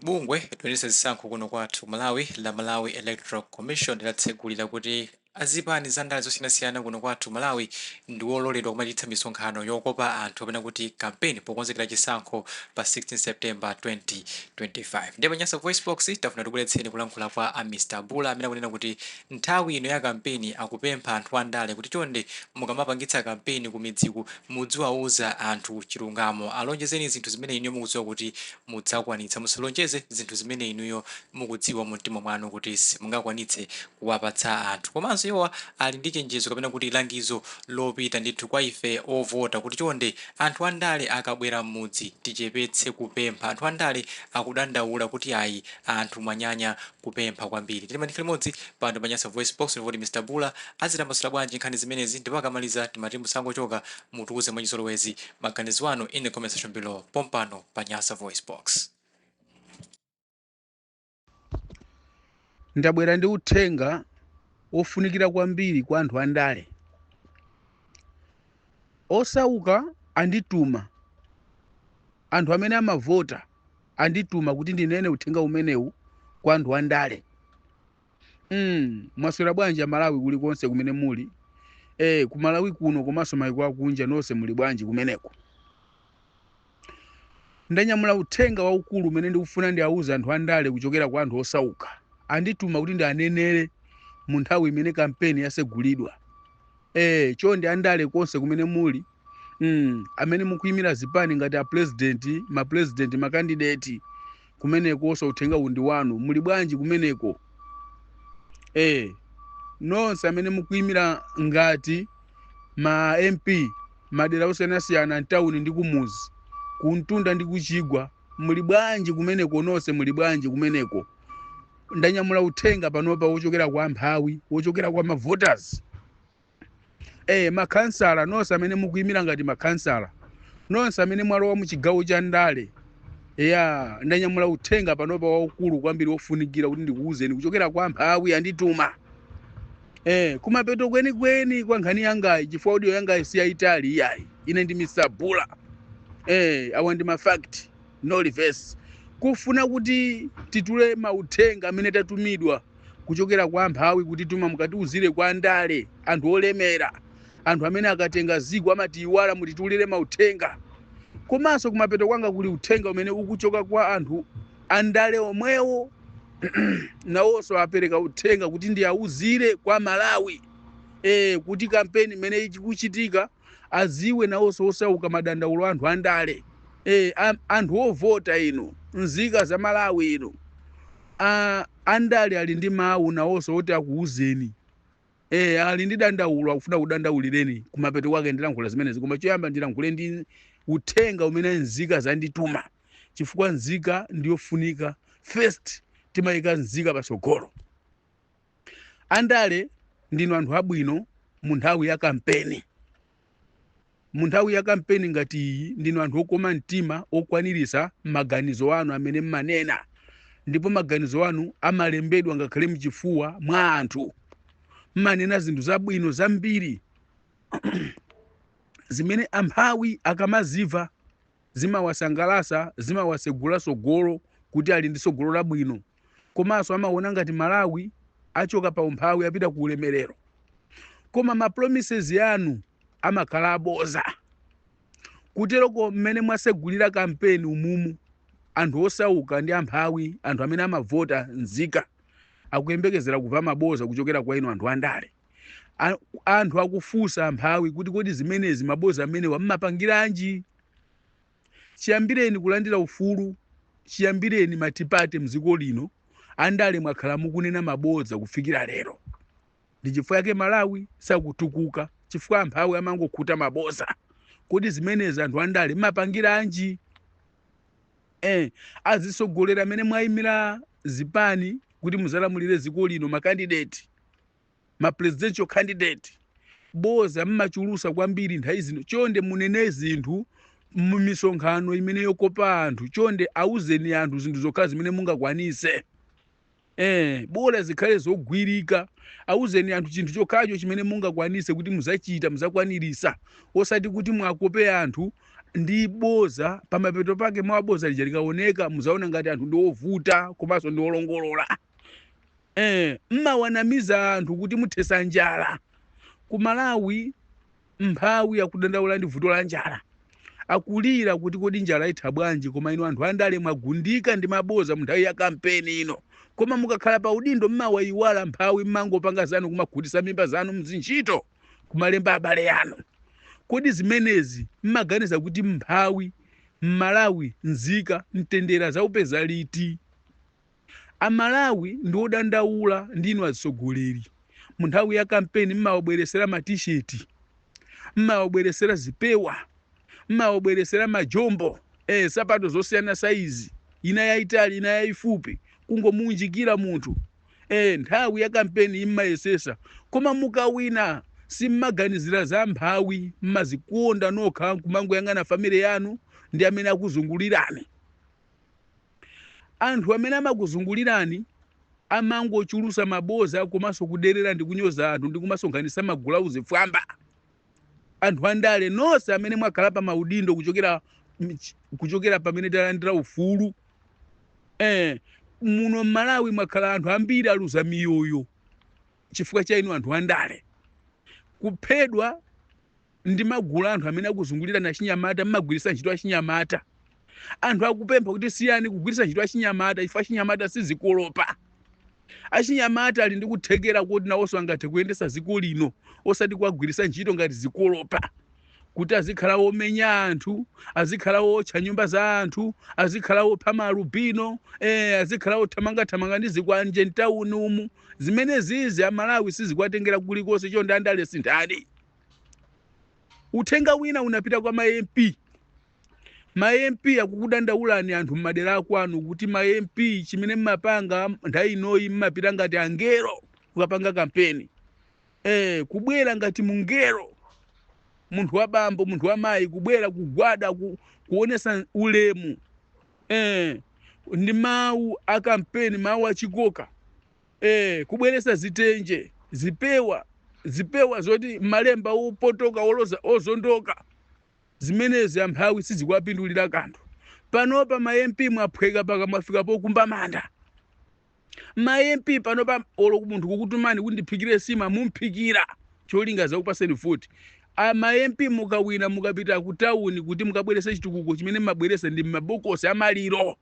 Bungwe loyendetsa zisankho kuno kwathu Malawi la Malawi Electoral Commission latsegulira kuti azipani za ndale zosiyanasiyana kuno kwathu Malawi ndi wololedwa kumachititsa misonkhano yokopa anthu kapena kuti kampeni pokonzekera chisankho pa 16 September 2025. Ndiye pa Nyasa VoiceBox tafuna tibweretseni kulankhula kwa a Mr Bula amene akunena kuti nthawi ino ya kampeni akupempha anthu andale kuti chonde mukamapangitsa kampeni kumidziku mudziwauza anthu chilungamo. Alonjezeni zinthu zimene inuyo mukudziwa kuti mudzakwanitsa. Musalonjeze zinthu zimene inuyo mukudziwa mumtima mwanu kuti simungakwanitse kuwapatsa anthu. Komanso iwowa ali ndi chenjezo kapena kuti langizo lopita ndithu kwa ife ovota kuti chonde anthu andale akabwera m'mudzi tichepetse kupempha. Anthu andale akudandaula kuti ayi anthu mwanyanya kupempha kwambiri. Tiyeni tikhale limodzi pano pa Nyasa VoiceBox timve kuti Mr Bula azitambasula bwanji nkhani zimenezi ndipo akamaliza timati musangochoka mutiuze mwachizolowezi maganizo anu in the comment section below pompano pa Nyasa VoiceBox. Ndabwera ndi uthenga wofunikira kwambiri kwa anthu andale. Osauka andituma, anthu amene amavota andituma kuti ndinene uthenga umenewu kwa anthu andale. Mwaswera bwanji Amalawi kulikonse kumene muli? Ku Malawi kuno komanso maiko akunja nonse muli bwanji kumeneko? Ndanyamula uthenga waukulu umene ndikufuna ndiauze anthu andale kuchokera kwa anthu osauka. Andituma kuti ndianenere mu nthawi imene kampeni yasegulidwa. Chonde andale konse kumene muli, amene mukuyimira zipani ngati a president, ma president, ma candidate, kumenekonso uthenga uwu ndi wanu. Muli bwanji kumeneko? Nonse amene mukuyimira ngati ma MP madera osiyanasiyana mtawuni ndi kumuzi, kumtunda ndi kuchigwa, muli bwanji kumeneko? Nonse muli bwanji kumeneko? Ndanyamula uthenga panopa wochokera kwa amphawi, wochokera kwa ma voters. Makhansala nonse amene mukuyimira ngati makhansala, nonse amene mwalowa mu chigawo cha ndale, ya ndanyamula uthenga panopa waukulu kwambiri wofunikira kuti ndikuwuzeni kuchokera kwa amphawi andituma. Kumapeto kwenikweni kwa nkhani yangayi, chifukwa audio yangayi si yayitali iyayi, ine ndi Mr Bula. Awa ndi ma fact no reverse. Kufuna kuti titule mauthenga amene tatumidwa kuchokera kwa amphawi kutituma mukatiuzire kwa andale, anthu olemera, anthu amene akatenga ziko amatiiwala, mutitulire mauthenga. Komanso kumapeto kwanga kuli uthenga umene ukuchoka kwa anthu andale omwewo, nawonso apereka uthenga kuti ndiauzire kwa Malawi, kuti kampeni imene ikuchitika aziwe nawonso osauka madandaulo anthu andale. Anthu ovota inu, nzika za Malawi inu, andale ali ndi mawu nawonso oti akuuzeni. Ali ndi dandaulo akufuna kudandaulireni. Kumapeto kwake ndilankhula zimenezi, koma choyamba ndilankhule ndi uthenga umene nzika zandituma, chifukwa nzika ndiyofunika. First timayika nzika patsogolo. Andale ndinu anthu abwino mu nthawi ya kampeni. Mu nthawi ya kampeni ngati iyi ndinu anthu okoma mtima, okwanirisa maganizo anu amene mmanena, ndipo maganizo anu amalembedwa ngakhale mchifuwa mwa anthu. Mmanena zinthu zabwino zambiri zimene amphawi akamaziva zimawasangalasa, zimawasegula sogolo kuti ali ndi sogolo labwino, komanso amaona ngati Malawi achoka pa umphawi apita ku ulemerero. Koma ma promises anu amakhala aboza. Kuteroko mmene mwasegulira kampeni umumu, anthu osauka ndi amphawi, anthu amene amavota nzika, akuyembekezera kumva maboza kuchokera kwa inu anthu andale. Anthu akufunsa amphawi kuti kodi zimenezi maboza amenewa mmapangiranji? Chiyambireni kulandira ufulu, chiyambireni matipate mdziko lino, andale mwakhala mukunena mabodza kufikira lero. Ndi chifukwa yake Malawi sakutukuka, chifukwa amphawi amangokhuta maboza. Kodi zimenezi anthu andale mmapangiranji? Azisogolera amene mwayimira zipani kuti muzalamulire dziko lino, makandidate, ma presidential candidate, boza mmachulusa kwambiri nthawi zino. Chonde munene zinthu mumisonkhano imene yokopa anthu, chonde auzeni anthu zinthu zokha zimene mungakwanise. Bola zikhale zogwirika. Auzeni anthu chinthu chokhacho chimene mungakwanise kuti muzachita, muzakwanirisa, osati kuti mwakope anthu Ndi boza. Pamapeto pake mwaboza lija likaoneka, muzaona ngati anthu ndi ovuta komanso ndi olongolola. Mmawanamiza anthu kuti muthesa njala ku Malawi. Mphawi akudandaula ndi vuto la njala, akulira kuti kodi njala itha bwanji? Koma inu anthu andale mwagundika ndi maboza mu nthawi ya kampeni ino, koma mukakhala pa udindo mmawayiwala mphawi, mmangopanga zanu, kumakhutisa mimba zanu mzintchito, kumalemba abale anu. Kodi zimenezi mmaganiza kuti mphawi Mmalawi, nzika, mtendere zaupeza liti? Amalawi ndi odandaula ndinu atsogoleri. Mu nthawi ya kampeni mmawabweresera matisheti, mmawabweresera zipewa, mmawabweresera majombo, sapato zosiyana saizi, ina yayitali, ina yayifupi, kungomuunjikira munthu. Nthawi ya kampeni immayesesa, koma mukawina simmaganizira za mphawi, mmazikonda nokha, kumangoyang'ana family yanu ndi amene akuzungulirani. Anthu amene amakuzungulirani amangochulusa maboza komanso kuderera ndi kunyoza anthu ndi kumasonkhanitsa magulauzi fwamba. Anthu andale nonse amene mwakhala pa maudindo kuchokera pamene talandira ufulu, muno mMalawi mwakhala anthu ambiri aluza miyoyo chifukwa cha inu anthu andale, kuphedwa ndi magulu anthu amene akuzungulira achinyamata. Mmagwiritsa ntchito achinyamata. Anthu akupempha kuti siyani kugwiritsa ntchito achinyamata, chifukwa achinyamata sizikolopa. Achinyamata ali ndi kuthekera kuti nawonso angathe kuyendetsa dziko lino, osati kuwagwiritsa ntchito ngati zikolopa, kuti azikhala womenya anthu, azikhala wotcha nyumba za anthu, azikhala wopha maalubino, azikhala wothamangathamanga ndi zikwanje mtawuni umu. Zimene zizi Amalawi sizikuwatengera kulikonse. Chonde andale, sinthani. Uthenga wina unapita kwa ma MP. Ma MP akukudandaulani anthu mmadera akwanu kuti ma MP, chimene mmapanga nthawi inoyi, mmapita ngati angelo kukapanga kampeni, kubwera ngati mungelo, munthu wa bambo, munthu wa mayi, kubwera kugwada, kuonesa ulemu, ndi mawu a kampeni, mawu achikoka, kubweresa zitenje, zipewa, zipewa zoti malemba opotoka, oloza, ozondoka. Zimenezi amphawi sizikuwapindulira kanthu. Panopa ma MP mwaphweka paka mwafika pokumba manda. Ma MP panopa, olo munthu kukutumani kuti ndiphikire sima, mumphikira, cholinga zakupaseni futi. Ma MP mukawina, mukapita ku tawuni kuti mukabwerese chitukuko, chimene mmabweresa ndi mabokosi amaliro.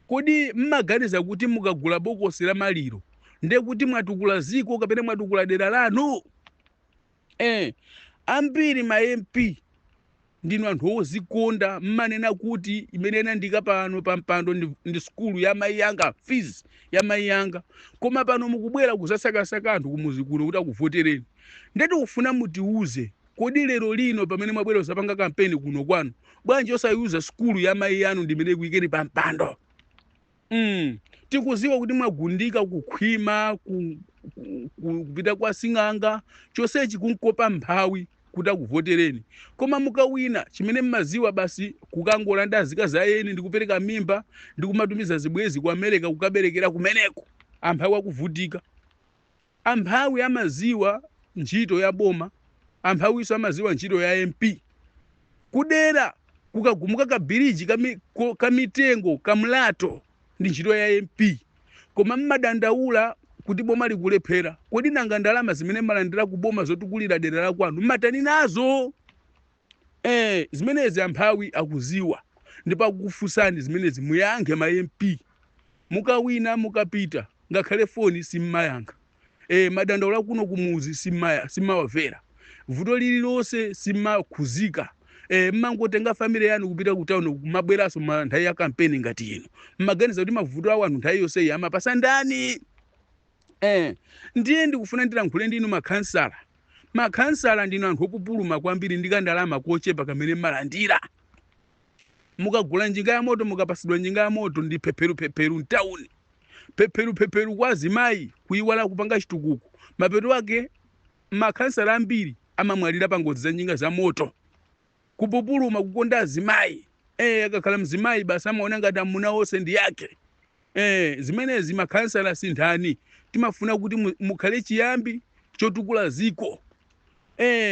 Kodi mmaganiza kuti mukagula bokosi la maliro ndiye kuti mwatukula ziko kapena mwatukula dera lanu? Ambiri ma MP ndinu anthu ozikonda. Mmanena kuti imene inandika pano pa mpando ndi sukulu ya mayi yanga, fees ya mayi yanga, koma pano mukubwera kuzasakasaka anthu kumuzi kuno kuti akuvotereni. Ndeti kufuna mutiuze, kodi lero lino pamene mwabwera kuzapanga kampeni kuno kwanu, bwanji osayuza sukulu ya mayi yanu ndimene ikuyikeni pa mpando? Tikuziwa kuti mwagundika kukhwima, kupita kwa sing'anga, chonsechi kunkopa mphawi kuti akuvotereni. Koma mukawina, chimene mmaziwa basi kukangolanda zika za eni ndi kupereka mimba ndi kumatumiza zibwezi ku America kukaberekera kumeneko. Amphawi akuvutika. Amphawi amaziwa ntchito ya boma, amphawiso amaziwa ntchito ya MP. Kudera kukagumuka kabiriji kamitengo kamlato, ndi ntchito ya MP, koma mmadandaula kuti boma likulephera. Kodi nanga ndalama zimene mmalandira ku boma zotukulira dera la kwanu mmatani nazo? Zimenezi amphawi akuziwa ndipo akukufunsani zimenezi, muyankhe ma MP. Mukawina, mukapita, ngakhale foni simmayankha. Madandaula kuno kumuzi simmawamvera. Vuto lililonse simmakhuzika. Mmangotenga family yanu kupita ku town, kumabweranso ma nthawi ya kampeni ngati ino. Mmaganiza kuti mavuto awo anthu nthawi yonseyi amapasa ndani? Ndiye ndikufuna ndilankhule ndinu makhansala. Makhansala ndinu anthu opupuluma kwambiri ndi kandalama kochepa kamene mmalandira. Mukagula njinga ya moto, mukapasidwa njinga ya moto, ndi phepherupheperu mtawuni, phepherupheperu kwa azimayi, kuyiwala kupanga chitukuko. Mapeto ake makhansala ambiri amamwalira pa ngozi za njinga za moto. Kupupuluma, kukonda azimayi. Akakhala mzimayi basi amaona ngati amuna onse ndi yake. Zimenezi makhansala sinthani. Timafuna kuti mukhale chiyambi chotukula ziko.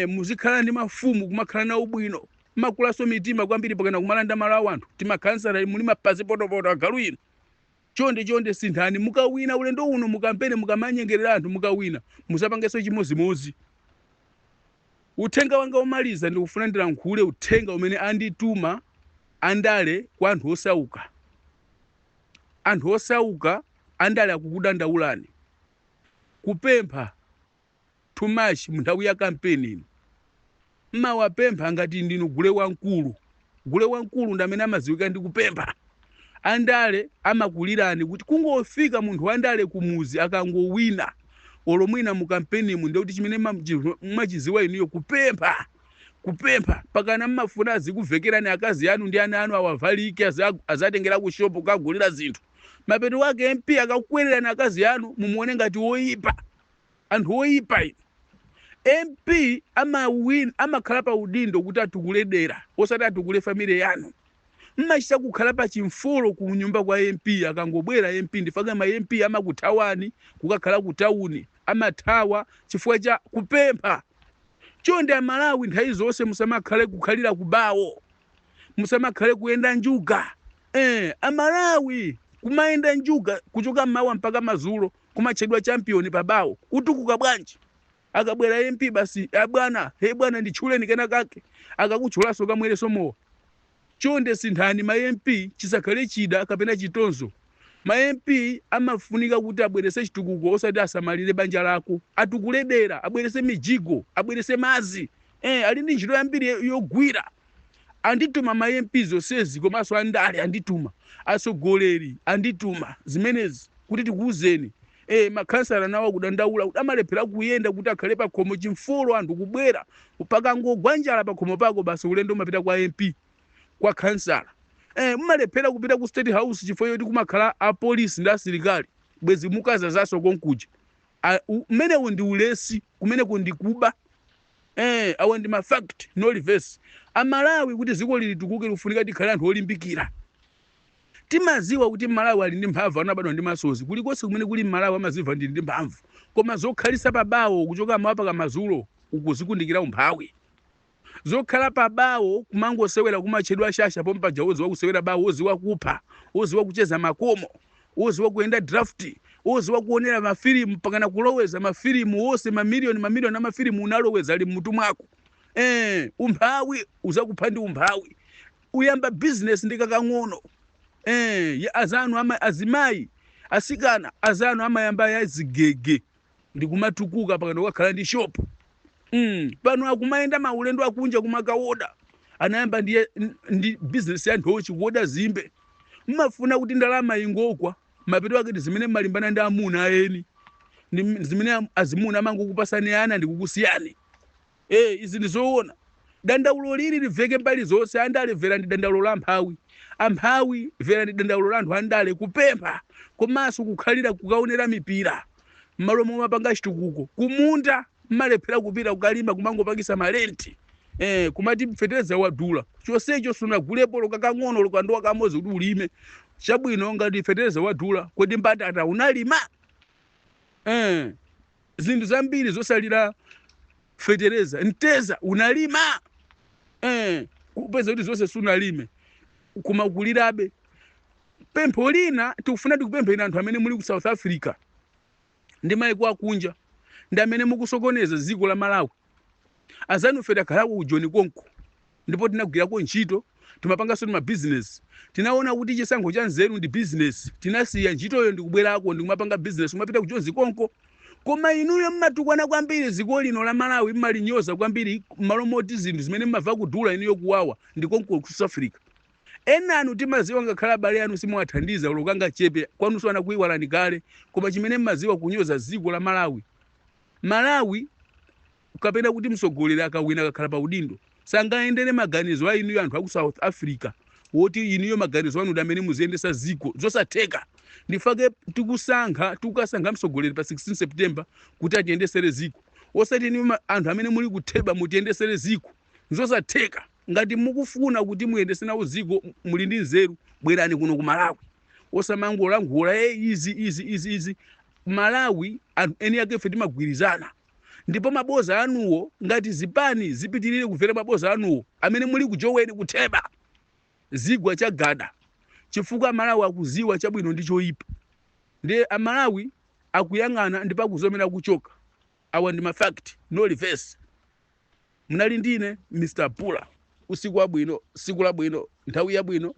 Muzikhala ndi mafumu, kumakhala nawo bwino. Makulaso mitima kwambiri pakana kumalanda malo a anthu. Timakhansala muli mapazi potopoto, agalu inu. Chonde chonde, sinthani. Mukawina ulendo uno, mukampene, mukamanyengerera anthu, mukawina musapangenso chimozimozi. Uthenga wanga umaliza, ndikufuna ndilankhule uthenga umene andituma andale kwa anthu osauka. Anthu osauka, andale akukudandaulani kupempha too much mu nthawi ya kampeni ino. Mmawapempha ngati ndinu gule wamkulu. Gule wamkulu ndi amene amadziwika ndi kupempha. Andale amakulirani kuti kungofika munthu wandale kumuzi akangowina, olo mwina mu kampenimu, ndikuti chimene mmachiziwa inuyo kupempha, kupempha, pakana mmafuna azikuvekerani akazi anu ndi ana anu, awavalike, azatengera ku shopu kagulira zinthu. Mapeto wake MP akakukwererani akazi anu, mumuone ngati woyipa. Anthu oyipa inu. MP amawin amakhala pa udindo kuti atukule dera, osati atukule family yanu. Mmachita kukhala pa chimfolo ku nyumba kwa MP akangobwera MP. Ndifaka ma MP amakuthawani kukakhala ku tawuni, amathawa chifukwa cha kupempha. Chonde Amalawi, nthawi zonse musamakhale kukhalira kubawo, musamakhale kuyenda njuga. Amalawi, kumayenda njuga kuchoka mmawa mpaka madzulo, kumatchedwa champion pabawo, utukuka bwanji? Akabwera MP basi, "Abwana, he bwana, nditchuleni kena kake." Akakutchulanso, kamwereso mowa. Chonde sinthani ma MP, chisakhale chida kapena chitonzo. Ma MP amafunika kuti abwerese chitukuko, osati asamalire banja lako. Atukule dera, abwerese mijigo, abwerese mazi. Ali ndi ntchito yambiri yogwira. Andituma ma MP zonsezi, komanso andale andituma, atsogoleri andituma zimenezi kuti tikuwuzeni. Makhansala nawo akudandaula kuti amalephera kuyenda kuti akhale pa khomo chimfolo, anthu kubwera pakangogwa njala pa khomo pako, basi, ulendo umapita kwa MP, kwa khansala. Mumalephera kupita ku State House chifukwa choti kumakhala apolisi ndi asilikali, bwezi mukazazaso konkuja. Kumenewo ndi ulesi, kumeneko ndi kuba. Awa ndi ma fact, no reverse. Amalawi, kuti dziko lilitukuke likufunika tikhale anthu olimbikira. Timaziwa kuti Malawi ali ndi mphamvu, anabadwa ndi masozi. Kulikonse kumene kuli Malawi amaziva ndili ndi mphamvu, koma zokhalisa pabawo kuchoka mawa paka madzulo, ukuzikundikira umphawi. Zokhala pabawo kumangosewera, kumatchedwa shasha pompaja, woziwa kusewera bawo, woziwa kupha, woziwa kucheza makomo, woziwa kuyenda draft, woziwa kuonera mafilimu, pakana kuloweza mafilimu wonse, mamiliyoni mamiliyoni amafilimu unaloweza ali mmutu mwako. Umphawi uzakupha ndi umphawi. Uyamba business ndi kakang'ono. Azanu ama, azimayi, asikana azanu amayamba ya zigege ndikumatukuka pakana kukakhala ndi shop. Pano akumayenda maulendo akunja kumakaoda. Anayamba ndi business ya nthochi, kuoda zimbe. Mmafuna kuti ndalama ingogwa. Mapeto ake ndi zimene mmalimbana ndi amuna aeni, ndi zimene azimuna amangokupasani ana ndikukusiyani. Izi ndi zoona. Dandaulo lili limveke mbali zonse. Andale, mvera ndi dandaulo la amphawi. Amphawi, mvera ndi dandaulo la anthu andale. Kupempha komanso kukhalira kukaonera mipira m'malo momwe mapanga chitukuko. Kumunda mmalephera kupita kukalima, kumangopangisa malenti. Kumati fetereza wadula, chonsecho sunagulepo lokakang'ono, lokandowa kamodzi kuti ulime. Chabwino, ngati fetereza wadula, kodi mbatata unalima? Zinthu zambiri zosalira fetereza, mteza unalima? Kupeza kuti zonse sunalime, koma kulirabe. Pempho lina tikufuna tikupempheni anthu amene muli ku South Africa ndi maiko akunja, ndi amene mukusokoneza dziko la Malawi. Azanu ife takhalako ku Joni konko, ndipo tinagwirako ntchito, timapanganso ma business. Tinaona kuti chisankho cha nzeru ndi business, tinasiya ntchitoyo ndikubwerako ndikumapanga business, kumapita ku Jozi konko. Koma inuyo mmatukwana kwambiri dziko lino la Malawi, mmalinyoza kwambiri, m'malo moti zinthu zimene mmamva kudula inuyo kuwawa ndikonko ku South Africa. Enanu timaziwa, ngakhale abale anu simuwathandiza ulokanga chepe, kwanunso anakuyiwalani kale, koma chimene mmaziwa kunyoza dziko la Malawi. Malawi kapena kuti mtsogoleri akawina, akakhala pa udindo, sangayendere maganizo a inuyo anthu aku South Africa, woti inuyo maganizo anu ndi amene muziyendesa ziko. Zosatheka. Ndifake tikusankha, tikukasankha mtsogoleri pa 16 September kuti atiyendesere ziko, osati inuyo anthu amene muli kutheba mutiyendesere ziko. Zosatheka. Ngati mukufuna kuti muyendese nawo ziko, muli ndi nzeru, bwerani kuno ku Malawi, osamangolankhula izi izi izi izi. Malawi, anthu eni ake ife timagwirizana. Ndipo maboza anuwo, ngati zipani zipitirire kumvera maboza anuwo, amene muli kujoweni kutheba zigwa chagada, chifukwa Amalawi akuziwa chabwino ndi choyipa. Ndiye Amalawi akuyang'ana ndipo akuzomera kuchoka. Awa ndi mafact, no reverse. Munali ndine Mr Pula. Usiku wabwino, siku labwino, nthawi yabwino.